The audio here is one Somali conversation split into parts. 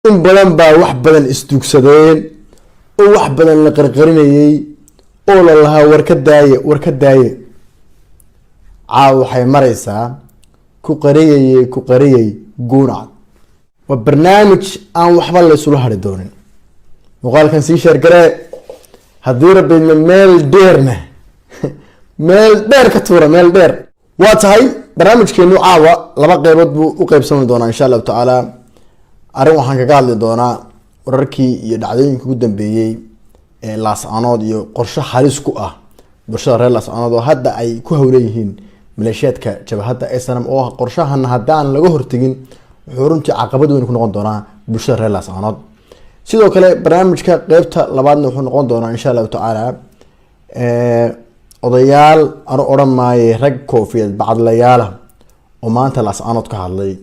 In badan baa wax badan isdugsadeen oo wax badan la qarqarinayay oo la lahaa war ka daaye, war ka daaye. Caawa waxay maraysaa ku qariyayey, ku qariyay guunacad. Waa barnaamij aan waxba laysula hari doonin. Muuqaalkan sii share garee haddii rabaydna, meel dheerna, meel dheer ka tuura, meel dheer. Waa tahay, barnaamijkeenu caawa laba qeybood buu u qeybsami doonaa, insha Allahu tacaala. Arrin waxaan kaga hadli doonaa wararkii iyo dhacdooyinkii ugu dambeeyey ee Laascanood iyo qorshe halis ku ah bulshada reer Laascanood oo hadda ay ku hawlan yihiin maleeshiyaadka jabhadda SNM, oo qorshahana haddaan laga hortegin wuxuu runtii caqabad weyn ku noqon doonaa bulshada reer Laascanood. Sidoo kale barnaamijka qeybta labaadna wuxuu noqon doonaa, insha Allahu tacaala, odayaal anu odhan maaye, rag koofiyad bacadlayaala oo maanta Laascanood ka hadlay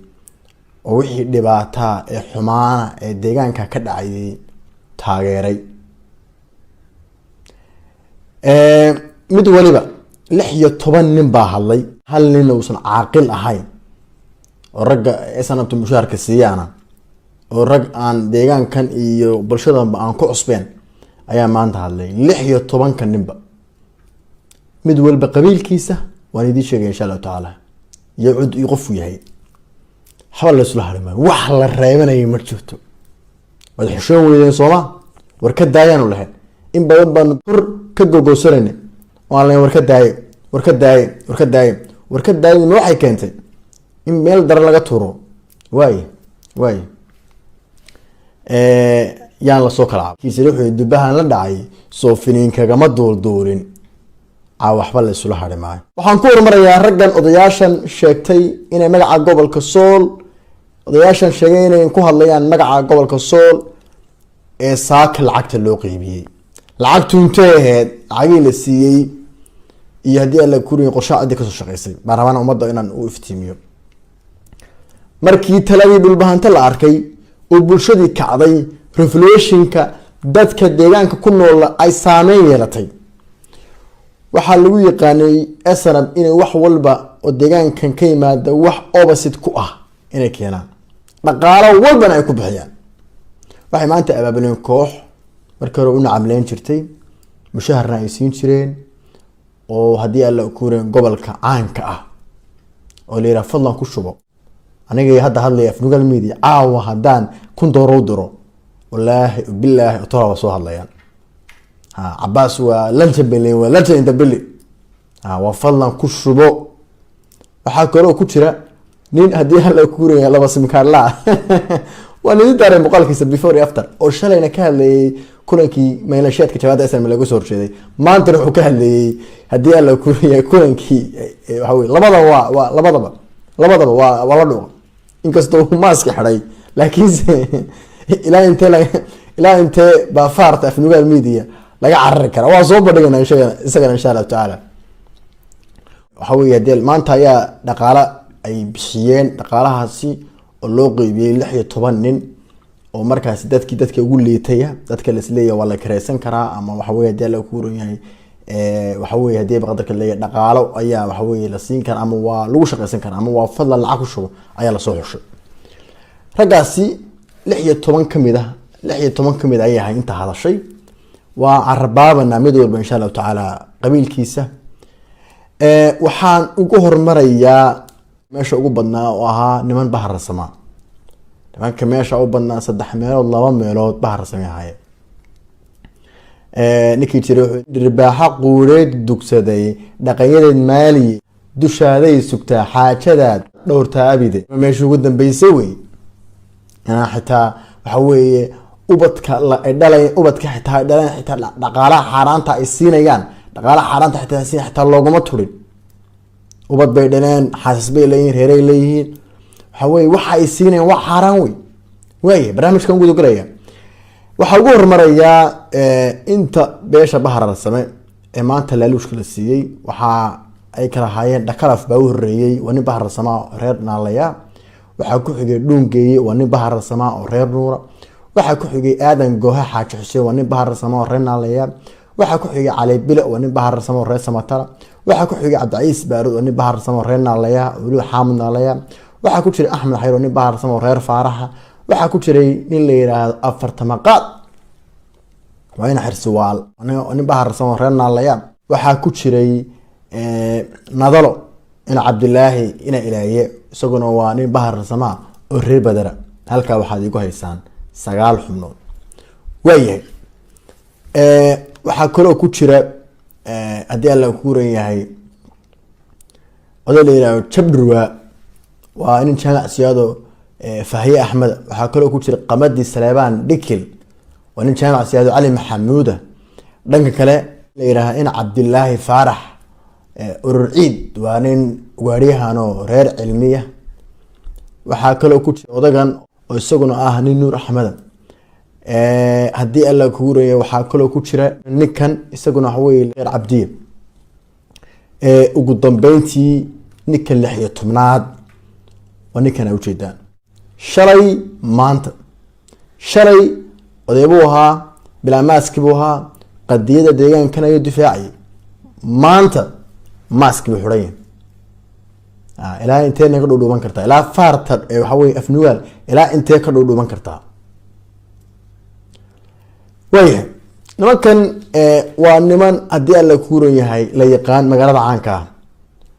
oo wixii dhibaataa ee xumaana ee deegaanka ka dhacayay taageeray. Mid waliba 16 nin baa hadlay, hal ninna uusan caaqil ahayn oo ragga SNMta mushaharka siiyaana oo rag aan deegaankan iyo bulshadanba aan ku cusbeen ayaa maanta hadlay. 16-ka ninba mid walba qabiilkiisa waan idiin sheegay, insha Allahu tacaala, iyo cud iyo qofku yahay. Waxba laysula hari maayo, wax la reebanayo ma jirto. Waad xishoon weydeen sooma? War ka daayaanu lahayn. In badan baanu kor ka gogoosanayna oo aan lahayn war ka daaye, war ka daaye, war ka daaye, war ka daaye. Ma waxay keentay in meel daran laga tuuro? Waaye, waaye, yaan lasoo kala cab kiisana. Wuxuu dubahan la dhacay soofiniin kagama duulduulin. Caa waxba la isula hari maayo. Waxaan ku hormarayaa raggan odayaashan sheegtay inay magaca gobolka Sool, odayaashan sheegay inay ku hadlayaan magaca gobolka Sool ee saaka lacagta loo qeybiyey. Lacagtu intee ahayd lacagihii la siiyey iyo haddii Alla kuriya qorshaha ciddii kasoo shaqeysay baan rabana ummadda inaan u iftiimiyo. Markii taladii Dhulbahante la arkay oo bulshadii kacday, revolutionka dadka deegaanka ku nool ay saameyn yeelatay, waxaa lagu yaqaanay SNM inay wax walba oo deegaankan ka yimaada wax opposite ku ah inay keenaan, dhaqaalo walbana ay ku bixiyaan. Waxay maanta abaabuleen koox markii hore u nacamleyn jirtay, mushaharna ay siin jireen, oo haddii Alla kuureen gobolka caanka ah oo la yidhaha fadlan ku shubo. Aniga hadda hadlaya Afnugal Media, caawa haddaan 1000 doolar u diro, wallaahi bilaahi otola waa soo hadlayaan. Ha, Cabaas waa lanjan bay leeyihin, waa lanjan inta bili. Ha, waa fadlan ku shubo. Waxaa kaloo ku jira nin haddii Alla kuuraya laba simkaarlaa, waan idin daaray muuqaalkiisa before iyo after, oo shalayna ka hadlayay kulankii maleeshiyaadka jabhadda SNM laga soo horjeeday, maantana wuxuu ka hadlayay haddii Alla kuuraya kulankii. Waxa wey labadaba waa labadaba waa la dhuuqa, inkastoo uu maaski xidhay, laakiinse ilaa intee baafaarta Afnugaal Media laga carari kara waa soo bandhigana isagana, insha Allahu tacaala. Waxa wey hadee maanta ayaa dhaqaale ay bixiyeen, dhaqaalahaasi oo loo qeybiyey 16 nin oo markaasi dadkii dadka ugu liitaya, dadka laisleeyahay waa la kareysan karaa, ama waxa wey hadii Alla ku ran yahay, waxa wey hadii baqadarka leeyahay dhaqaalo ayaa waxa wey la siin karaa ama waa lagu shaqeysan karaa ama waa fadlan lacag ku shubo ayaa lasoo xushay. Raggaasi 16 kamid ah, 16 kamid ayay ahay inta hadashay. Waa carabaabana mid walba, insha Allahu tacaala, qabiilkiisa. Waxaan ugu hormarayaa meesha ugu badnaa oo ahaa niman Bahararsama. Nimanka meesha u badnaa saddex meelood laba meelood Bahararsame ahaayeen. Ninkii jiray wuxuu dhirbaaxo quureed dugsaday dhaqanyadeed maaliye dushaaday sugtaa xaajadaad dhowrtaa abide. Meesha ugu dambeysay wey inaa xitaa waxa weeye ubadka ay dhalay, ubadka xitaa ay dhaleen, xitaa dhaqaalaha xaaraanta ay siinayaan, dhaqaalaha xaaraanta xitaa siin, xitaa looguma turin. Ubad bay dhaleen, xaasas bay leeyihiin, reeray leeyihiin. Waxa weye waxa ay siinayaan waa xaaraan wey. Waaya, barnaamijkan gudagalaya waxaa ugu hormarayaa inta beesha Bahararsame ee maanta laaluushka la siiyey. Waxa ay kala haayeen: Dhakalaf baa u horeeyey, waa nin Bahararsama oo reer Naalaya. Waxaa ku xigay Dhuungeeye, waa nin Bahararsama oo reer Nuura. Waxaa ku xigay Aadan Gooha Xaaji Xuseen, waa nin Bahararsama oo reer Naalaya. Waxaa ku xigay Cali Bile, waa nin Bahararsama oo reer Samatara. Waxaa ku xigay Cabdicaiis Baarud, oo nin Bahararsama oo reer Naalaya, weliba Xaamud Naalaya. Waxaa ku jiray Axmed Xayr, oo nin Bahararsama oo reer Faaraxa. Waxaa ku jiray nin la yiraahdo Afartamaqaad, waa ina Xirsiwaal, nin baharsan oo reer Naalayaan. Waxaa ku jiray Nadalo ina Cabdilaahi ina Ilaaye, isaguna waa nin baharsamaa oo reer Badara. Halkaa waxaad igu haysaan 9 xubnood. Waayahay, waxaa kaloo ku jira, haddii Alla ku ran yahay, oday la yihahdo Jabdhurwa, waa nin Jaamac Siyaado Fahye Axmed. Waxaa kaloo ku jira Qamadi Saleebaan Dhikil, waa nin Jaamac Siyaado Cali Maxamuuda. Dhanka kale la yihahdo in Cabdilaahi Faarax Urur Ciid, waa nin gaaryahanoo reer Cilmiya. Waxaa kaloo ku jira odagan oo isaguna ah nin Nuur Axmeda, haddii Alla kugu raya. Waxaa kaloo ku jira ninkan, isaguna waxaweye reer Cabdiye. Ugu dambeyntii ninka 16aad waa ninkan ay ujeedaan. Shalay, maanta, shalay odaybuu ahaa, bilaa maaski buu ahaa, qadiyada deegaankan ayuu difaacayay. Maanta maaski buu xidhan yahay. Ilaa intee naga dhuudhuuban kartaa? Ilaa faarta waxa weye Afnugaal, ilaa intee ka dhuudhuuban kartaa? Waayahay, nimankan waa niman, haddii Alla kuuran yahay, la yaqaan magaalada caanka ah.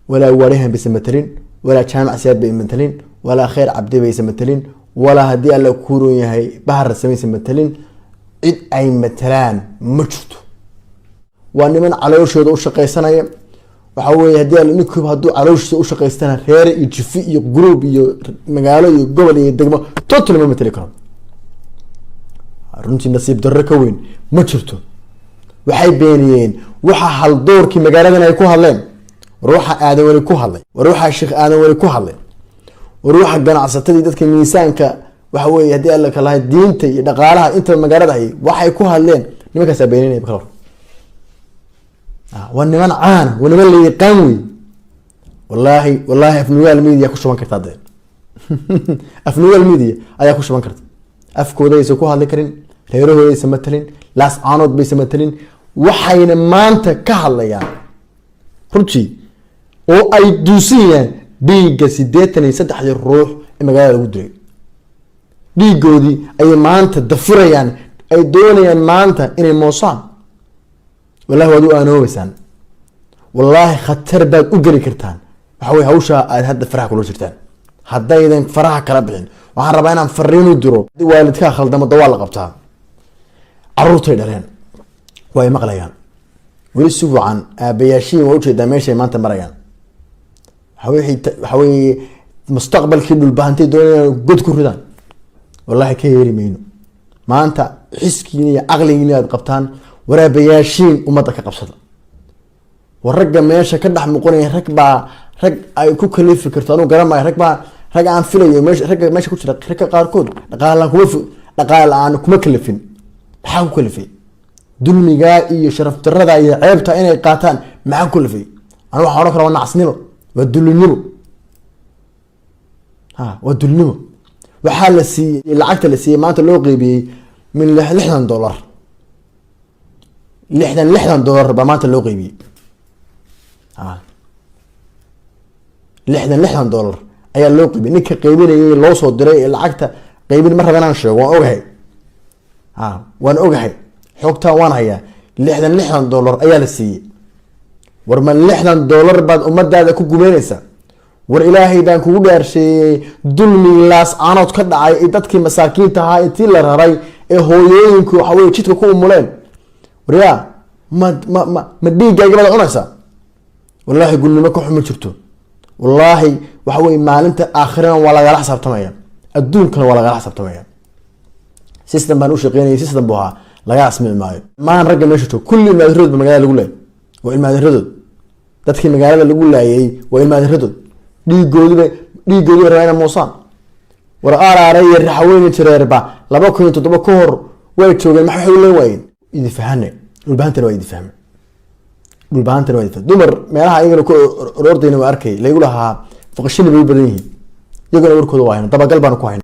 Walaa waarihan baysa matelin, walaa Jaamac Siyaad bay matelin, walaa Kheyr Cabdi baysa matelin, walaa, haddii Alla kuuran yahay, Bahar samaysa matelin. Cid ay matalaan ma jirto. Waa niman calooshooda u shaqaysanaya. Waxa weye, haddii alla ninkuba hadduu calooshiisa u shaqaystana, reere iyo jifi iyo group iyo magaalo iyo gobol iyo degmo total ma mateli karo. Runtii nasiib darro ka weyn ma jirto. Waxay beeniyeen waxa haldoorkii magaaladan ay ku hadleen. War waxa Aadan Weli ku hadlay, war waxaa Sheekh Aadan Weli ku hadlay, war waxa ganacsatadii, dadka miisaanka, waxa weye, haddii Alla kalahay, diinta iyo dhaqaalaha inta magaalada hayay waxay ku hadleen, nimankaasaa beeninaya kal hor. Waa niman caana, waa niman la yaqaan wey. Wallaahi, wallaahi, Afnugaal Media ku shuban kartaa dee, Afnugaal Media ayaa ku shuban karta. Afkooda aysan ku hadli karin, reerahooda aysan matalin, Laas Caanood baysan matalin. Waxayna maanta ka hadlayaan runtii oo ay duusinayaan dhiigga 83dii ruux ee magaalada lagu dilay. Dhiigoodii ayay maanta dafirayaan, ay doonayaan maanta inay moosaan. Wallahi waad u aanoobeysaan, wallaahi khatar baad u geli kartaan. Waxa wey, hawshaa aad hadda faraha kula jirtaan haddaydan faraha kala bixin. Waxaan rabaa inaan fariin u diro. Waalidkaa khaldamo dawaa la qabtaa. Caruurtay dhaleen way maqlayaan weli si fiican. Aabayaashiin waa ujeedaa meeshay maanta marayaan. Waxa weeye, mustaqbalkii Dhulbahantay doonayaan god ku ridaan. Wallahi ka yeeli mayno. Maanta xiskiina iyo caqligiina aad qabtaan. Waraabayaashiin ummadda ka qabsada. War ragga meesha ka dhex muqanaya, rag baa rag ay ku kalifi karto, anuu garan maayo. Rag baa rag aan filayo meesha, ragga meesha ku jira, ragga qaarkood dhaqaalaan kuma, dhaqaale la-aan kuma kalifin. Maxaa ku kalifay dulmigaa iyo sharaf darada iyo ceebta inay qaataan? Maxaa ku kalifay? Anu waxaan odhan kara waa nacasnimo, waa dulinimo. Ha, waa dulinimo. Waxaa la siiyey, lacagta la siiyey maanta loo qeybiyey min $60, $60 baa maanta loo qeybiyey. Ha, $60 ayaa loo qeybiyey. Ninka qeybinayay loo soo diray ee lacagta qeybin, ma raba inaan sheego, waan ogahay. Ha, waan ogahay, xogtaa waan hayaa. $60 ayaa la siiyey. War ma $60 baad ummadaada ku gumeyneysaa? War Ilaahay baan kugu dhaarsheeyey, dulmigii Laas Caanood ka dhacay ee dadkii masaakiinta ahaa intii la raray ee hooyooyinku waxaweye jidka ku umuleen, waryaa, ma dhiiggaaga baad cunaysaa? Wallaahi gulnimo ka xuma jirto. Wallaahi waxa weye, maalinta aakhirana waa lagala xisaabtamaya, adduunkana waa lagala xisaabtamaya. System baan ushaqeynayay, system buu ahaa, laga asmici maayo. Maan ragga meesha joog kulli ilmaadiradood ba magaalada lagu laayay, waa ilmaadiradood. Dadkii magaalada lagu laayay waa ilmaadiradood. Dhiigoodiba rabaa inay moosaan. War Aaraare iyo Raxaweyne Jareerba 2007 ka hor way joogeen, maxay waxay u leen waayeen? Idi fahane, Dhulbahantana waa idi fahme, Dhulbahantana waa idi fahme. Dumar meelaha iyagana ku orordayna waa arkay, laygu lahaa faqashini bay u badan yihiin. Iyaguna warkooda waa hayna, dabagal baanu ku hayna.